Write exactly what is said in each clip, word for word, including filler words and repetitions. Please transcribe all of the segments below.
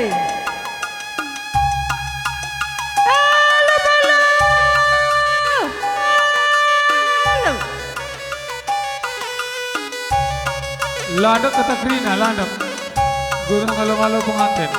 Alu, alu. Alu. Landek kata kerina, landek. Guna ngalo-ngalo penganten.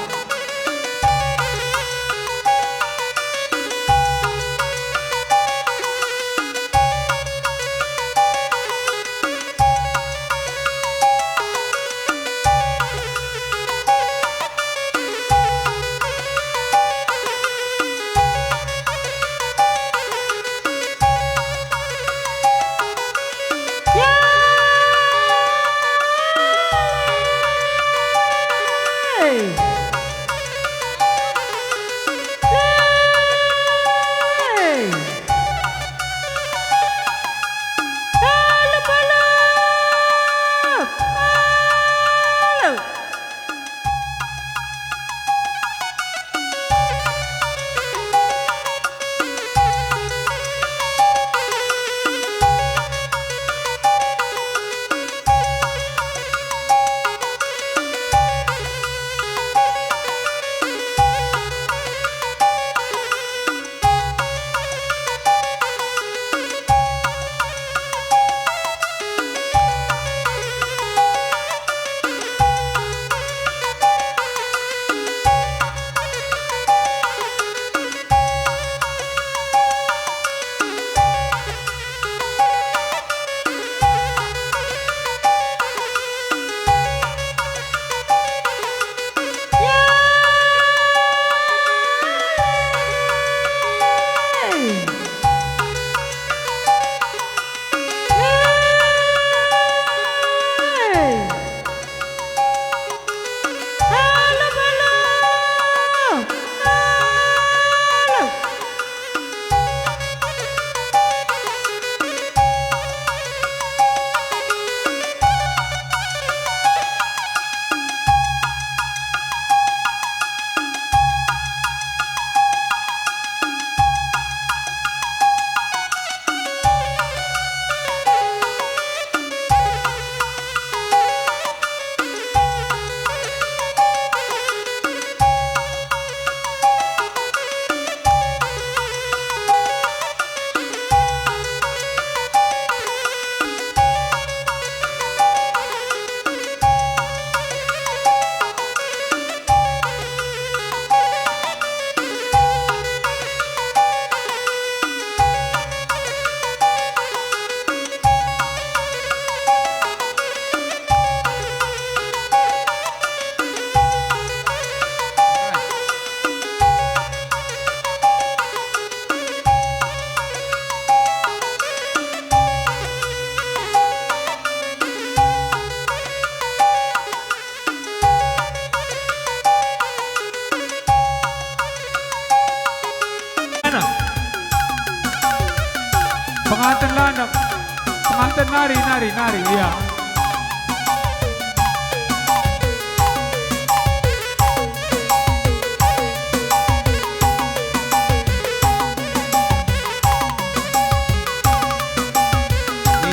Penganten landap, penganten nari, nari, nari, ya.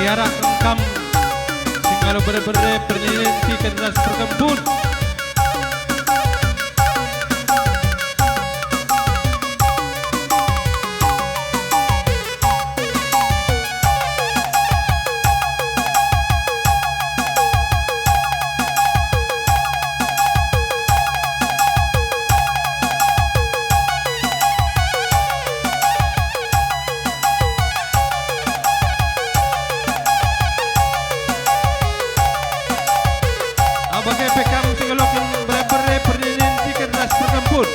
Ia ras engkam si ngalo bere-bere pernyanien tiken ras perkempun. Bage pe kam si ngaloken bere-bere pernyanien tiken ras perkempun.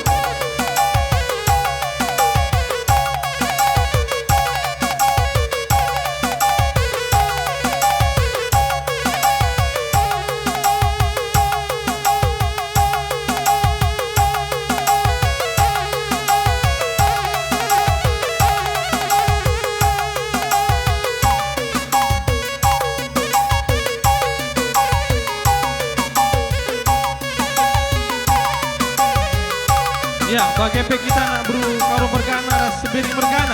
Ya, bage pe kita anak beru Karo mergana ras Seberi mergana.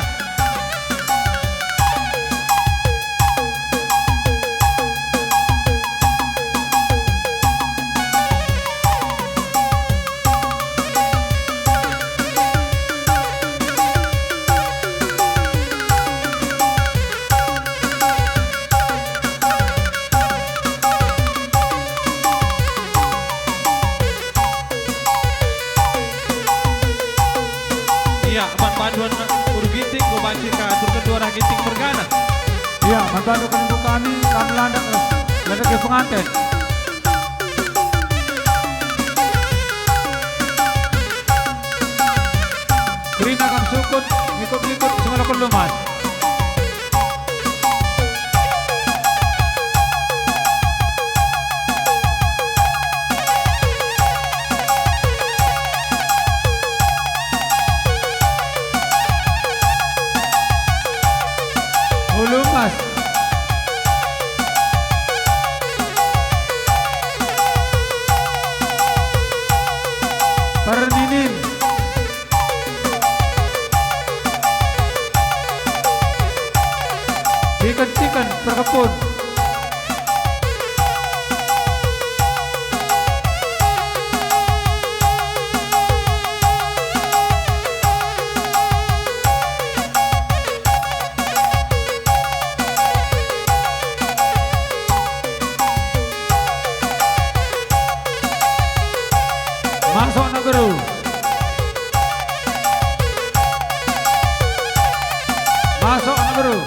Tuan Guru Ginting, enggo banci ka aturken dua arah Ginting mergana. Ia, man bandu kelendu kami, kami landak, landak ke penganten. Kerina kam sukut, ngikut-ngikut, sengalo kelu, Mas. Ulu, Mas. Perninin. Ciken-ciken perkepun. Masuk na beru. Masuk na beru.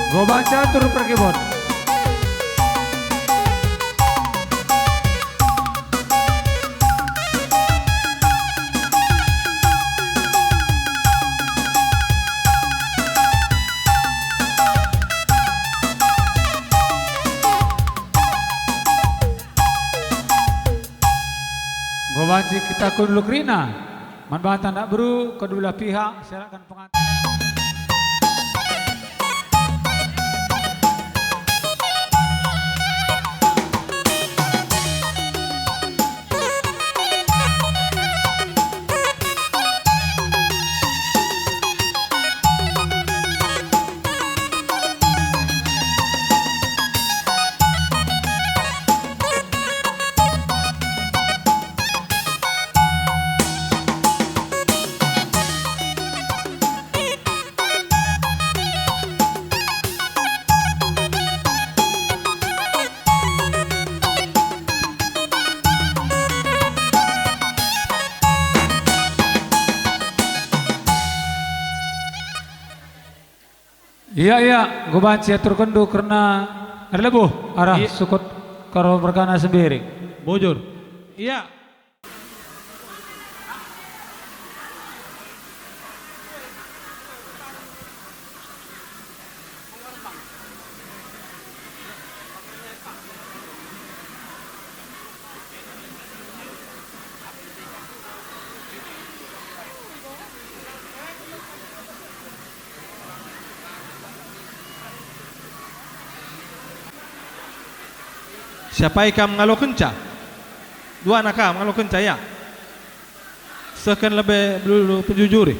Goba catur perkebon. Enggo banci kita kundul kerina man banta ndak beru kedua belah pihak, silakan pengantin. Ia, ia, enggo banci aturkenndu kerna erlebuh arah Ia. Sukut Karo mergana Sembiring. Bujur. Ia. Siapai kam ngalokenca? Duana kam ngalokenca, ya? Sehken lebe belulu penjujuri.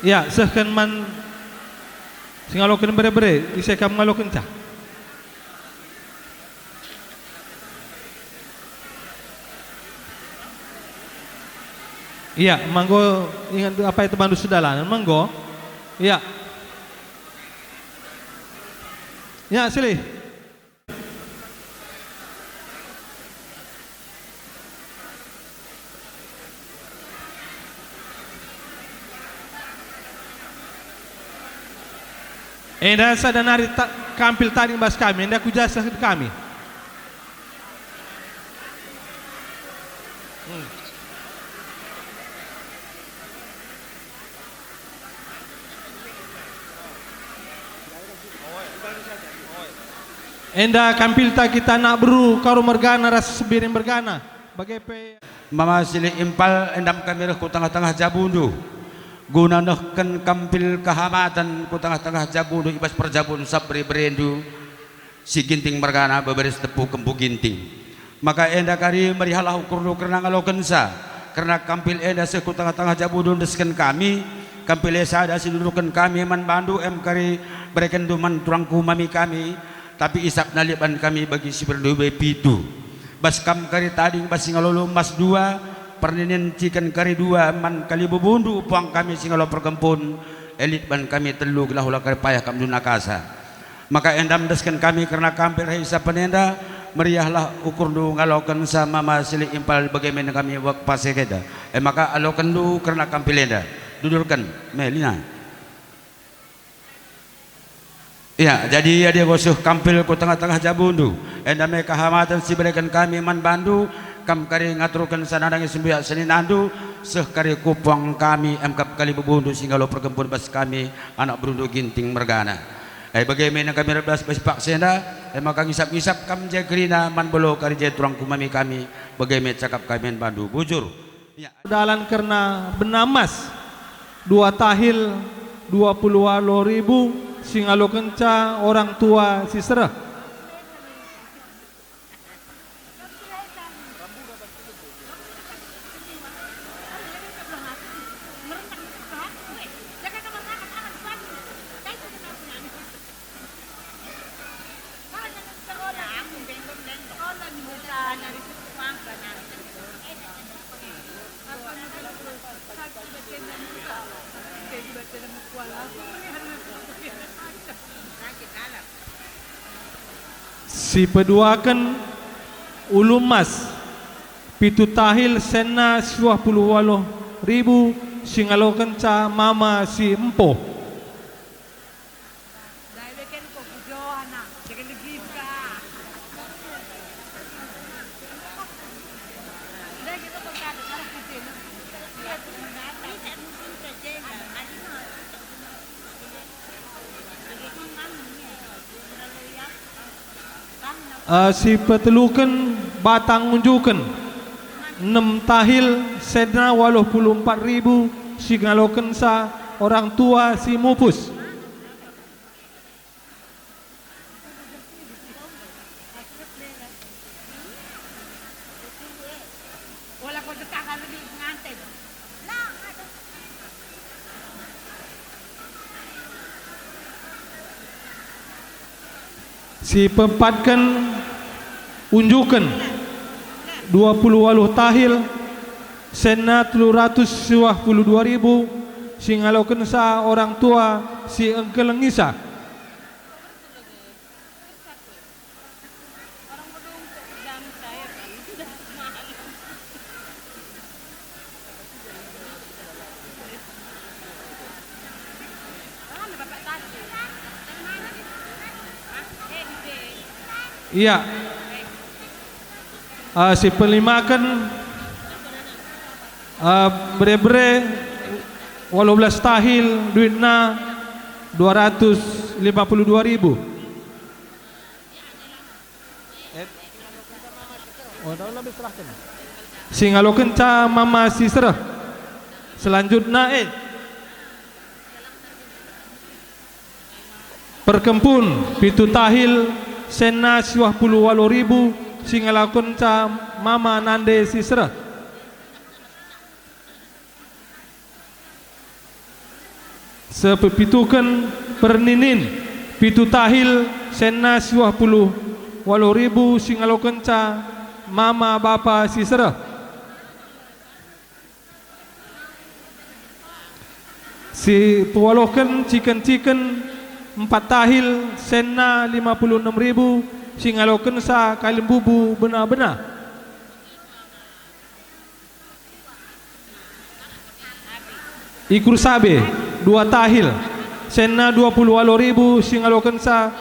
Ya, sehken man si ngaloken bere-bere, ise kam ngalokenca? Ia, manggo inget apai temandu sedalanen, manggo. Ia. Ia, silih. Enda sada nari ta-, kampil tading bas kami, enda ku ja seh kami. Hmm. Enda kampilta kita anak beru Karo mergana ras Sibiring mergana. Bage pe Mama Silik Impal, endam kami reh ku tengah-tengah jabundu, guna nehken kampil kehamaten ku tengah-tengah jabundu i bas perjabun sab bere-berendu si Ginting mergana, beberes tepu kempu Ginting. Maka enda kari meriahlah ukurndu kerna ngalokenca, kerna kampil enda seh ku tengah-tengah jabundu endesken kami, kampil e sada si nduduhken kami man bandu, em kari berekenndu man turangku mami kami, tapi isapna lit ban kami bagi si berndu be pitu. Bas kam kari tading bas si ngalo emas dua, perninin ciken kari dua man kalibubundu upuang kami si ngalo perkempun, e lit ban kami telu gelah ula kari payah kam nduna kasa. Maka enda endesken kami kerna kampil ras isapen enda, meriahlah ukurndu ngalokenca Mama Silik Impal bage me nina kami wak pasek enda. E maka alokenndu kerna kampil enda. Dudurken, Melina. Ia, jadi adi enggo seh kampil ku tengah-tengah jabundu, enda me kehamaten si ibereken kami man bandu, kam kari ngaturkenca nandangi sembiak seninandu, seh kari ku puang kami, em kap kalibubundu si ngalo perkempun bas kami, anak berundu Ginting mergana. E bage me nina kami ras bas paksa enda, e maka ngisap-ngisap kam je kerina man belo kari je turangku mami kami, bage me cakap kami man bandu bujur. Ia. Dalan kerna bena emas, dua tahil dua puluh waluh ribu, si ngalokenca orang tua si sereh. Si peduaken ulu emas, pitu tahil senna siwah puluh waluh ribu, si ngalokenca mama si empo. Eh, si peteluken batang unjuken, enem tahil senna waluh puluh empat ribu, si ngalokenca orang tua si mupus. Si peempatken unjuken, dua puluh waluh tahil, senna telu ratus siwah puluh dua ribu, si ngalokenca orang tua si engkelengisa. Ia. Ah, si pelimaken, ah, bere-bere waluh belas tahil, duitna dua ratus lima puluh dua ribu. Eh, oh, daun lebih serahkan. Si ngalokenca mama si sereh. Selanjutna, eh, perkempun, pitu tahil, senna siwah puluh waluh ribu, si ngalokenca mama nande si sereh. Sepepituken perninin, pitu tahil, senna siwah puluh waluh ribu, si ngalokenca mama bapa si sereh. Si pewaluhken ciken-ciken, empat tahil, senna lima puluh enem ribu, si ngalokenca kalimbubu bena-bena. Ikur sabe, dua tahil, senna dua puluh waluh ribu, si ngalokenca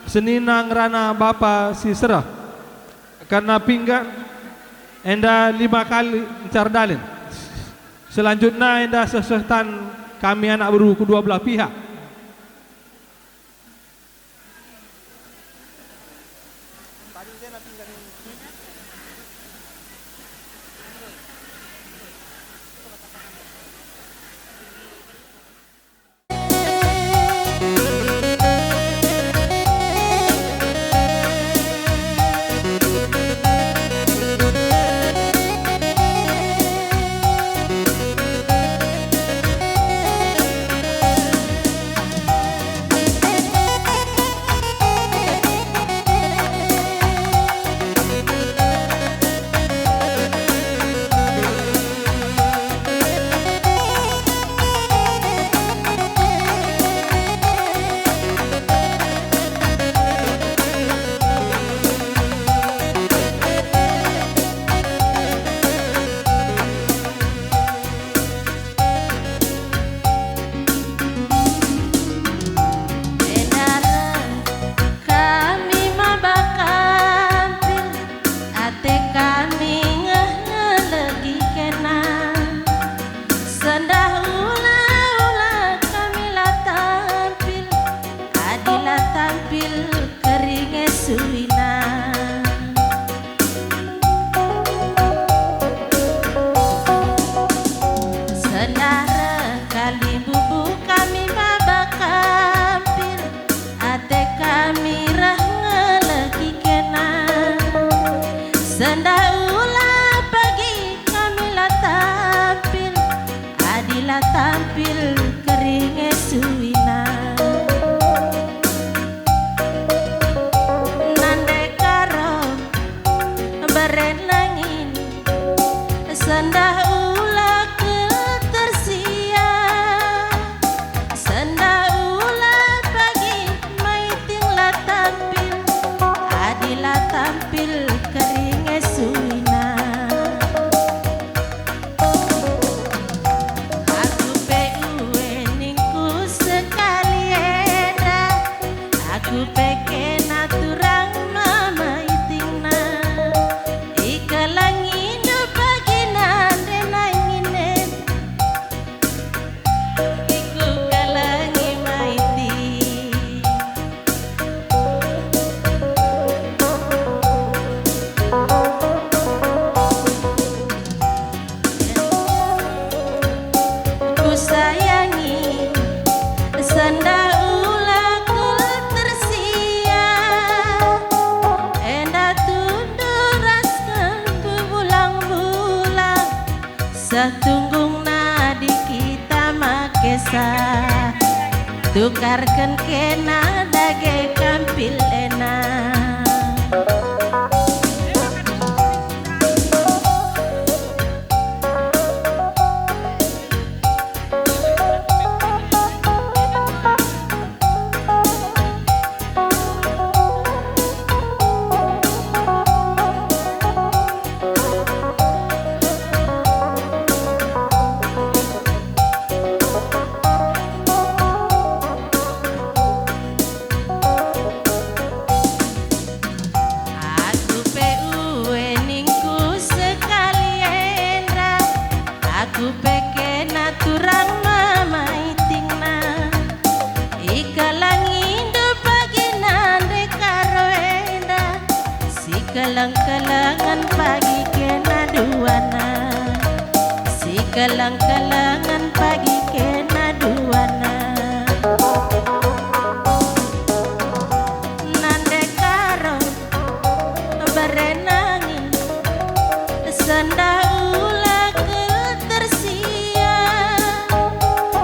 senina ngerana bapa si sereh. Kerna pinggan enda lima kali ncar dalin. Selanjutna enda seh-seh tan kami anak beru kedua belah pihak. La tampil kering e suina. Nande karo beren langin, sendah ula ketersia, sendah ula pagi maiting la tampil, adi la tampil kering e suina. Aku pe ue ningku sekali enda, aku pe kena turang mama itingna. Ikelengindu pagi nande nanginen, ikukelengi maiti. Kusayangi, sendah ula kul tersia, enda tundu ras kempu bulang-bulang, seh tunggung nadi kita makesa, tukarken kena dage kampil ena. Aku pe ue ningku sekali enda, aku pe kena turang mama itingna. Ikelengindu pagi nande karo enda, sikeleng-kelengen pagi kena duana, sikeleng-kelengen pagi kena duana. Nande karo beren angin, sendah ula ketersia,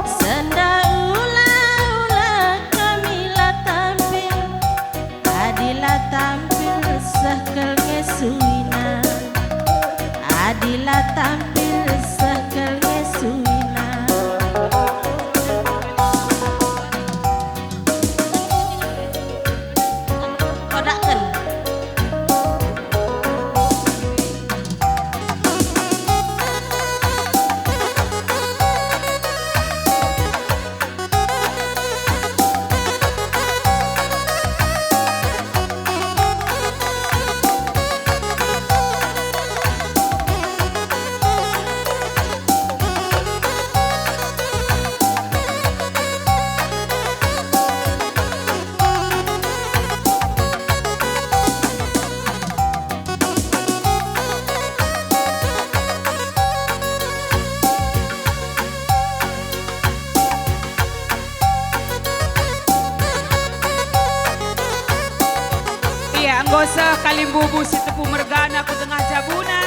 sendah ula-ula kami la tampil, adi la tampil seh kel nge suina, adi la tampil seh kel nge suina. Kodaken. Ia enggo seh kalimbubu si tepu mergana ku tengah jabuna,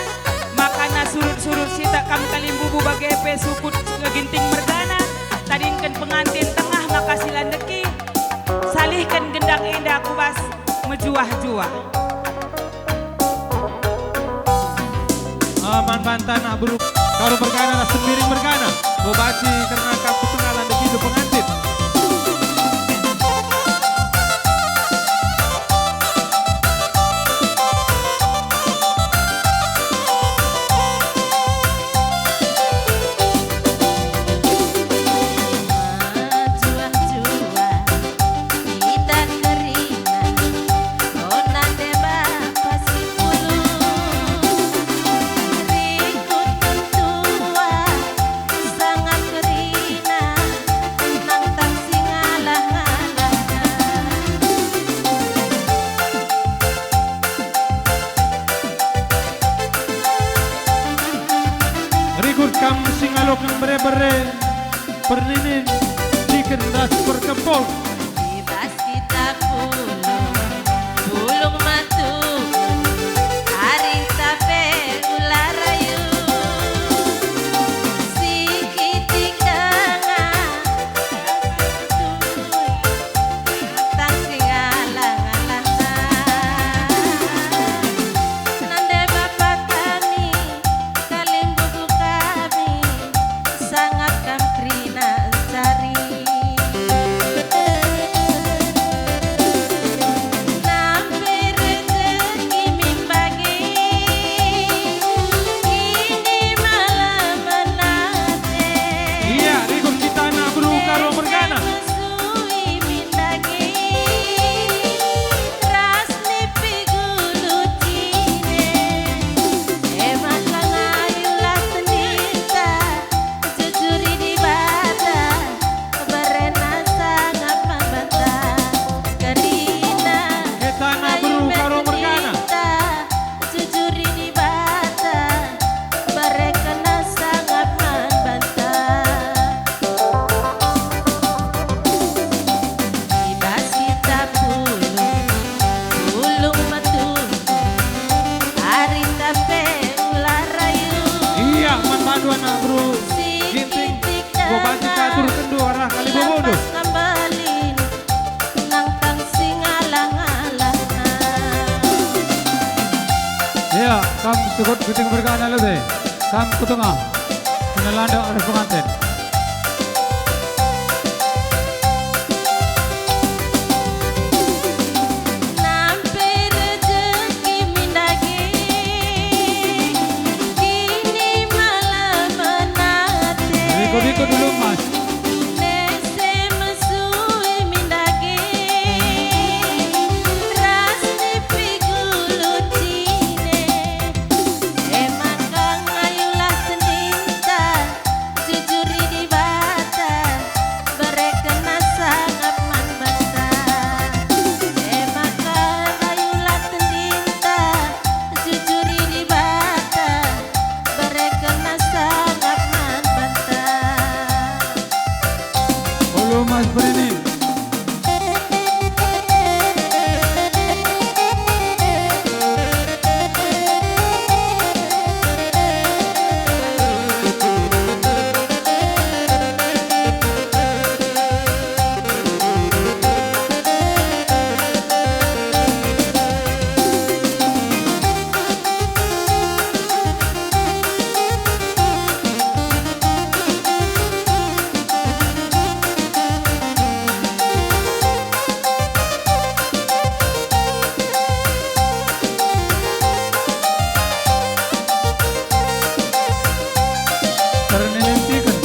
makana surut-surut sitik kam kalimbubu bage pe sukut ngeginting mergana, tadingken pengantin tengah maka si la ndeki, salihken gendang enda ku bas mejuah-juah. Ah, man banta anak beru, karo mergana ras sembiring mergana, bebaci kerna kam ketinggalan begitu pengantin. Juah-juah kita kerina, kona deba pasi pulung. Rikut mentua, sangat kerina, nangtang si ngalah-ngalahna. Rikut kam si ngaloken bere-bere, perninin, ciken ras perkempol. I bas kita pulung, pulung matugun, ari tape ula rayu. Si kitik Ikut gunting mergana lebe, kam ku tengah, kena landok arah penganten. Nampe rejeki min dage, kini malah menate. Ikut-ikut dulu, Mas. Nese mesue min dage, ras nipi gulu cine. E maka ngayulah tendinta, jujuri Dibata, berekenna sangap man banta. E maka ngayulah tendinta, jujuri Dibata, berekenna sangap man banta. Ulu Mas Berini. Ternilintiken.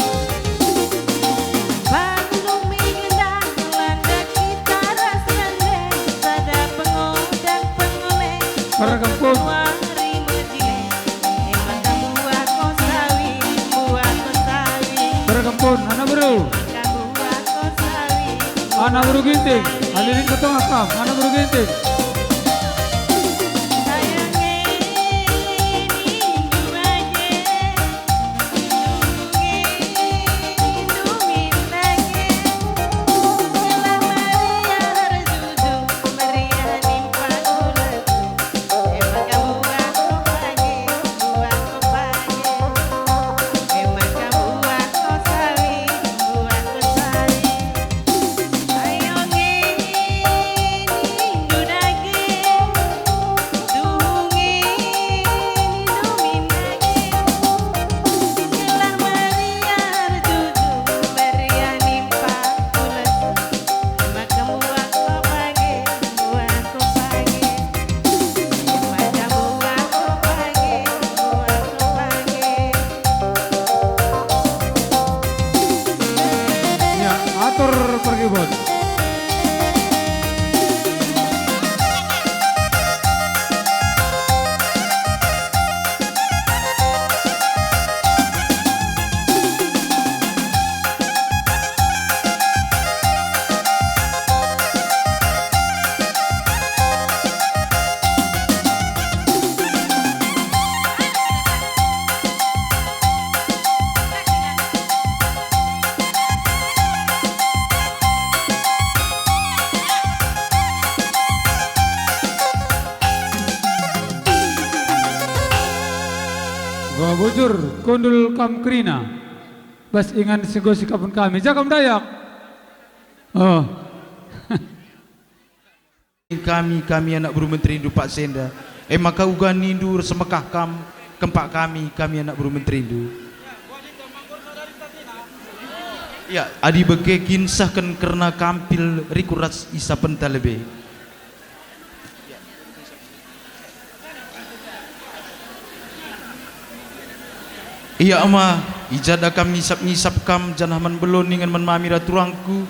Bandu mindah langa kita ras jande, sada pengodang pengole, Pergempun. Wari mejile, e maka buah ko sawi, buah ko sawi. Pergempun, anak beru. Maka buah ko sawi, Anak beru Ginting, alirin ku tengah kam, anak beru Ginting. Sayange, nindu bage. Ayo nge nindu dage, tuhu nge nindu min dage. Gelah meriah erjujung, meriah nimpah pules. Maka buah ko bage, buah ko bage. Maka buah ko bage, buah ko bage. Ya, atur pergi, Bos. Bujur, kundul kam kerina. Bas ingan si enggo sikapken kami. Ja kam Dayak. Oh. Kami, kami anak beru menterindu paksa enda. E maka uga nindu ersemekah kam, kempak kami, kami anak beru menterindu. Ya, adi bage kin sehken kerna kampil riku ras isapenta lebe. Ia ma, i jada kam ngisap-ngisap kam, janah man belo ningen man mami ras turangku,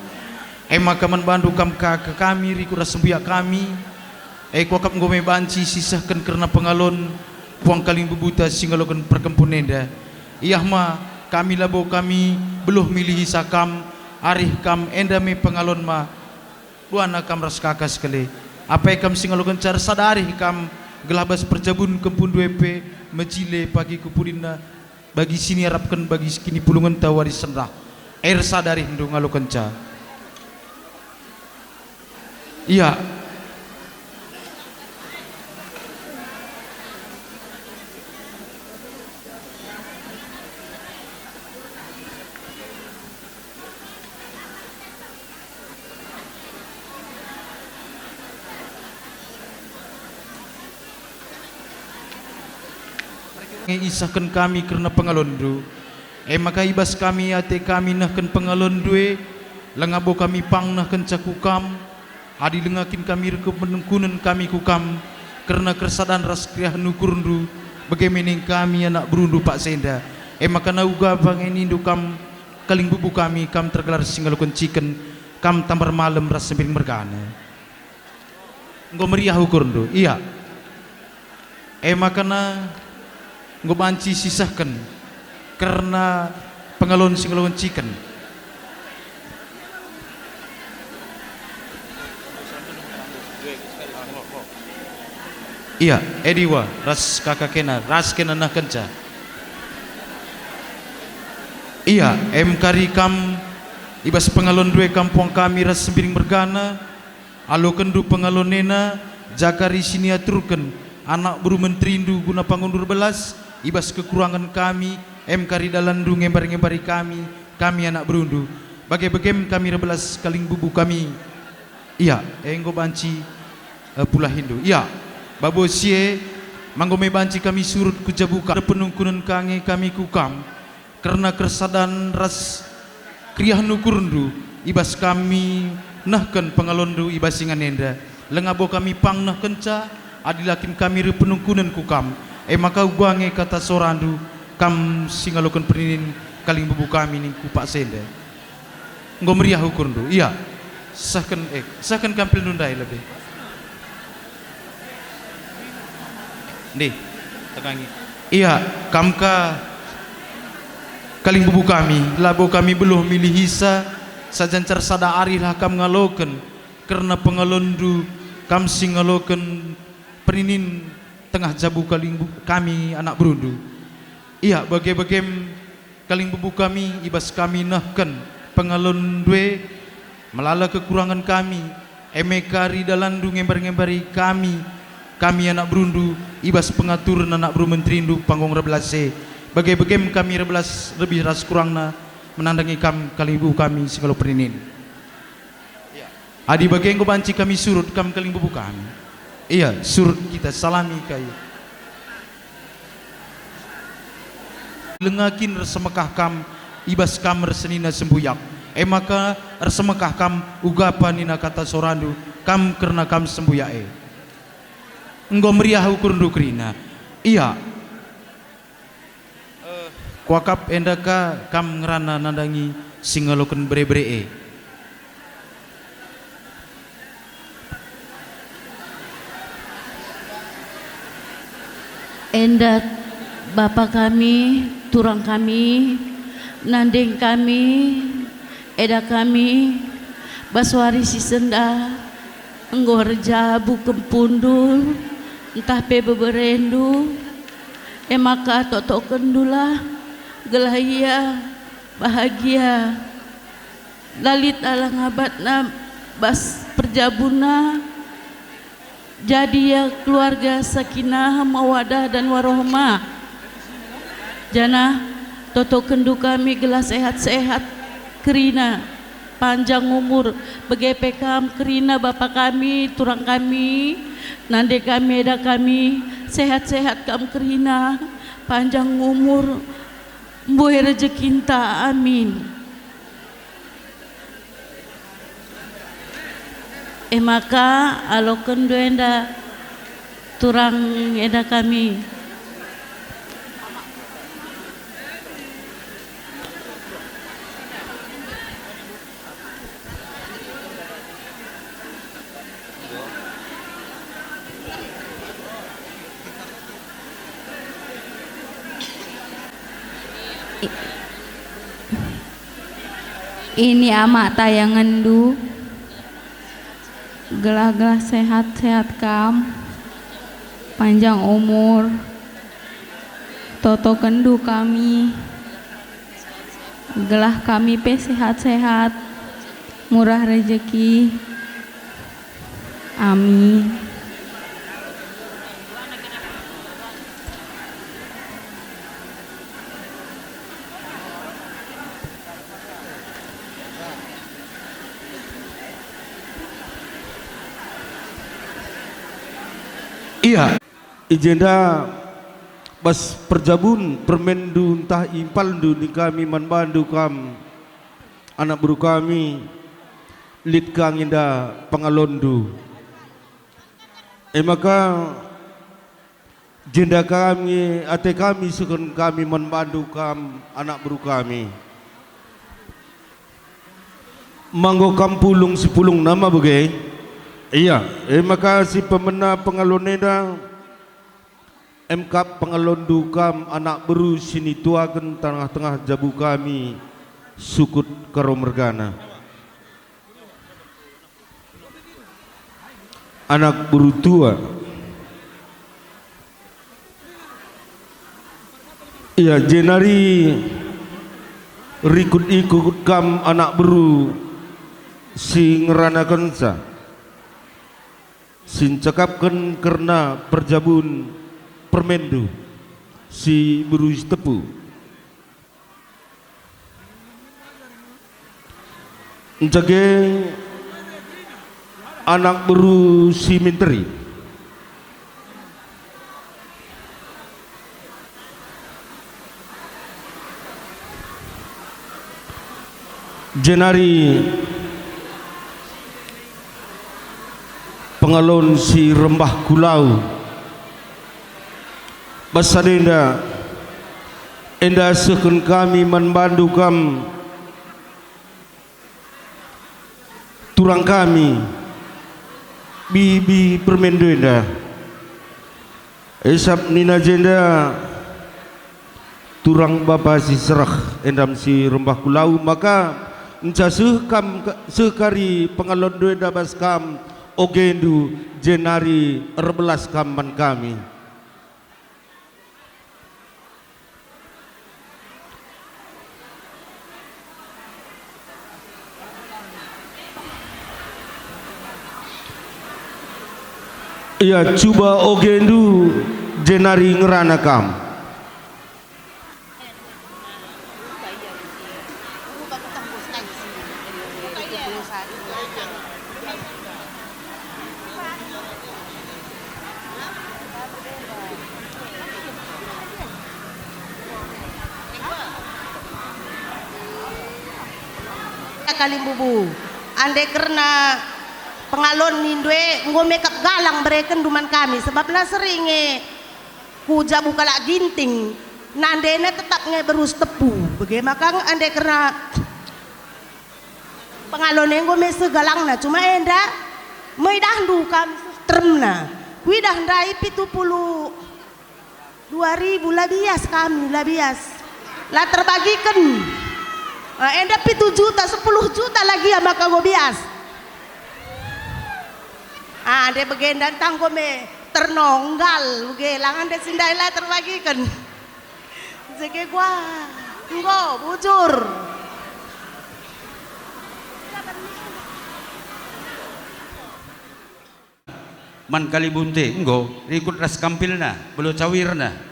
e maka man bandu kam ka ke kami riku ras sembiak kami, e kuakap enggo me banci sisehken kerna pengalon puang kalimbubuta si ngaloken perkempun enda. Iah ma, kami labo kami beluh milihisa kam, arih kam enda me pengalon ma, duana kam ras kaka sekali. Apai kam si ngalokenca ersada arih kam, gelah bas perjabun kempundu e pe mejile pagi ku pudinna bagi si niarapken bagi kinipulungenta wari sendah. Ersada arihndu ngalokenca. Ia. nge isehken kami kerna pengalonNdu. E maka i bas kami ate kami nehken pengalonNdu e, langa bo kami pang nehkenca ku Kam, adi langa kin kami reh penungkunen kami ku Kam, kerna kersadan ras keriahen ukurNdu, bage me ning kami anak berundu paksa enda. E maka na uga bange nindu Kam, kalimbubu kami, Kam tergelar si ngaloken ciken, Kam tambar malem ras sembiring mergana. Enggo meriah ukurndu, ia. E maka na enggo banci sisehken kerna pengalon si ngaloken ciken. Ia, e diwa, ras kaka kena, ras kena nehkenca. Ia, em kari kam, i bas pengalonndu e kam puang kami ras sembiring mergana, alokenndu pengalon ena, ja kari si niaturken anak beru menterindu guna pangundur belas, i bas kekurangen kami, em kari dalanndu ngembar-ngembari kami, kami anak berundu, bage begem kami erbelas kalimbubu kami. Ia, enggo banci, eh, pulahindu. Ia, babo si e, ma enggo me banci kami surut ku jabu ka, penungkunen ka nge kami ku kam, kerna kersadan ras keriahen ukurndu i bas kami nehken pengalonndu i bas ingan enda. Langa bo kami pang nehkenca, adi la kin kami reh penungkunen ku kam. E maka uga nge kata sorandu, kam si ngaloken perninin kalimbubu kami ning ku paksa enda. Enggo meriah ukurndu, ia. Sehken, eh, sehken kampilndu ndai lebe. Ndih, tengangi. Ia, kam ka kalimbubu kami, labo kami beluh milihisa, saja ncar sada arilah kam ngaloken, kerna pengalonndu, kam si ngaloken perninin tengah jabu kalimbu-, kami anak berundu. Ia, bage-bagem kalimbubu kami, i bas kami nehken pengalonndu e, melala kekurangen kami, e me kari dalanndu ngembar-ngembari kami, kami anak berundu, i bas pengaturen anak beru menterindu panggung erbelas e, bage-bagem kami erbelas lebih ras kurangna menandangi kam kalimbubu kami si ngalo perninin. Adi bage enggo banci kami surut kam kalimbubu kami. Ia, surut kita salami kai. Langa kin ersemekah kam, i bas kam ersenina sembuyak. E maka ersemekah kam, ugapa nina kata sorandu, kam kerna kam sembuyak e. Enggo meriah ukurndu kerina. Ia. Kuakap enda ka kam ngerana nandangi si ngaloken bere-bere e. Enda bapa kami, turang kami, nandeng kami, eda kami, bas wari si senda, enggo erjabu kempundu, ntah pe beberendu, e maka toktokendulah, gelah ia bahagia. La lit alang abatna bas perjabunna, jadi ia keluarga sakinah, mawadah, dan warohmah. Janah totokenndu kami gelah sehat-sehat kerina, panjang umur, bage pe kam kerina bapa kami, turang kami, nande kami, eda kami, sehat-sehat kam kerina, panjang umur, mbuih rejekinta. Amin. E maka, alokenndu enda turang eda kami. I-, ini amak tayangenndu, gelah-gelah sehat-sehat kam, panjang umur, totokenndu kami, gelah kami pe sehat-sehat, murah rejeki. Amin. Ia. I jenda Bas perjabun permenndu ntah impalndu ning kami man bandu kam, anak beru kami, lit ka nge enda pengalonndu. E maka, jenda kami, ate kami sehken kami man bandu kam, anak beru kami. Manggo kam pulung si pulungna ma bage? Ia, e maka si pemena pengalon enda, emkap pengalonndu kam anak beru si nituaken tengah-tengah jabu kami, sukut Karo mergana. Anak beru tua. Ia, jenari rikut-ikut kam anak beru si ngeranakenca, si ncakapken kerna perjabun permenndu, si beru si tepu. Njage anak beru si minteri. Jenari pengalon si rembah ku lau. Bas sada enda, enda sehken kami man bandu kam, turang kami, bibi permenndu enda. Isap nina jenda, turang bapa si sereh, enda me si rembah ku lau, maka nca seh kam, seh kari pengalonndu enda bas kam, ogendu, jenari erbelas kam man kami. Ia, cuba ogendu, jenari ngerana kam. Kalimbubu, ande kerna pengalon nindu e enggo mekap galang berekenndu man kami, sebabna sering nge ku jabu kalak Ginting, nandena tetap nge beru si tepu. Bage maka ande kerna pengalon e enggo me seh galangna, cuma enda me idahndu kami seh teremna. Kuidah ndai pitu puluh dua ribu, la bias kami, la bias. La terbagiken. Eh, enda pitu juta, sepuluh juta lagi ya maka enggo bias. Ah, ande bagenda ntah enggo me ternonggal, uge lang ande si ndai la terbagiken. Jege gua, enggo, bujur. Man kalimbubu nte, enggo, rikut ras kampilna, belo cawirna.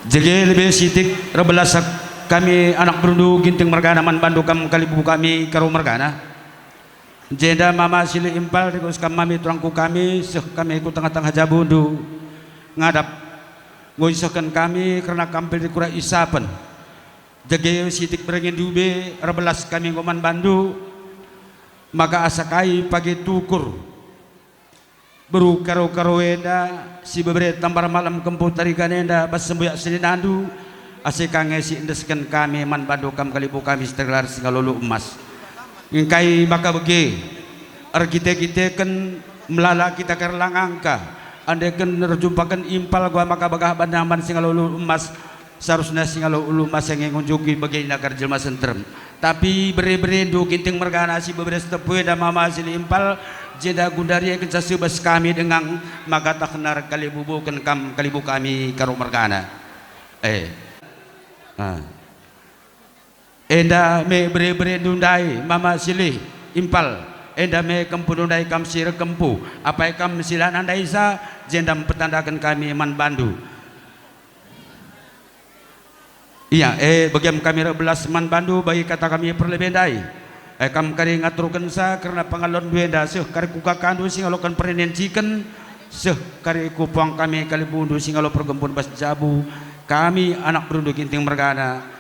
Jege lebe sitik erbelas kami anak berundu Ginting mergana man bandu kam kalimbubu kami Karo mergana. Jenda mama si lit impal, rikut kam mami turangku kami, seh kami ku tengah-tengah jabundu. Ngadap, enggo isehken kami kerna kampil rikut isapen. Jage sitik berengendu be erbelas kami enggo man bandu, maka asa kai page tukur. Beru Karo-Karo enda, si bebere tambar malem kempu tarigan enda bas sembuyak seninandu, ase ka nge si endesken kami man bandu kam kalimbubu kami si tergelar Singalulu Emas. Engkai maka bage, erkite-kiteken melala kita kerlang angka, andeken erjumpaken impal gua maka bagah bana man Singalulu Emas, seharusna Singalulu Emas nge ngunjuki bagena kari jelma si nterem. Tapi bere-berendu Ginting mergana si bebere si tepu enda mama si lit impal, jenda gundari kenca sebas kami denga maka tah kena erkalimbubuken kam kalimbubu kami Karo mergana. Eh. Ah. Enda me bere-berendu ndai mama si lit impal, enda me kempundu ndai kam si erkempu, apai kam si la nandaisa, jenda mpetandaken kami man bandu. Ia, e, bage me kami erbelas man bandu bagi kata kami perlebe ndai. E kam kari ngaturkenca kerna pengalonndu enda, seh kari ku kakandu si ngaloken pernenciken, seh kari ku puang kami kalibundu si ngalo pergempun bas jabu, kami anak berundu Ginting mergana.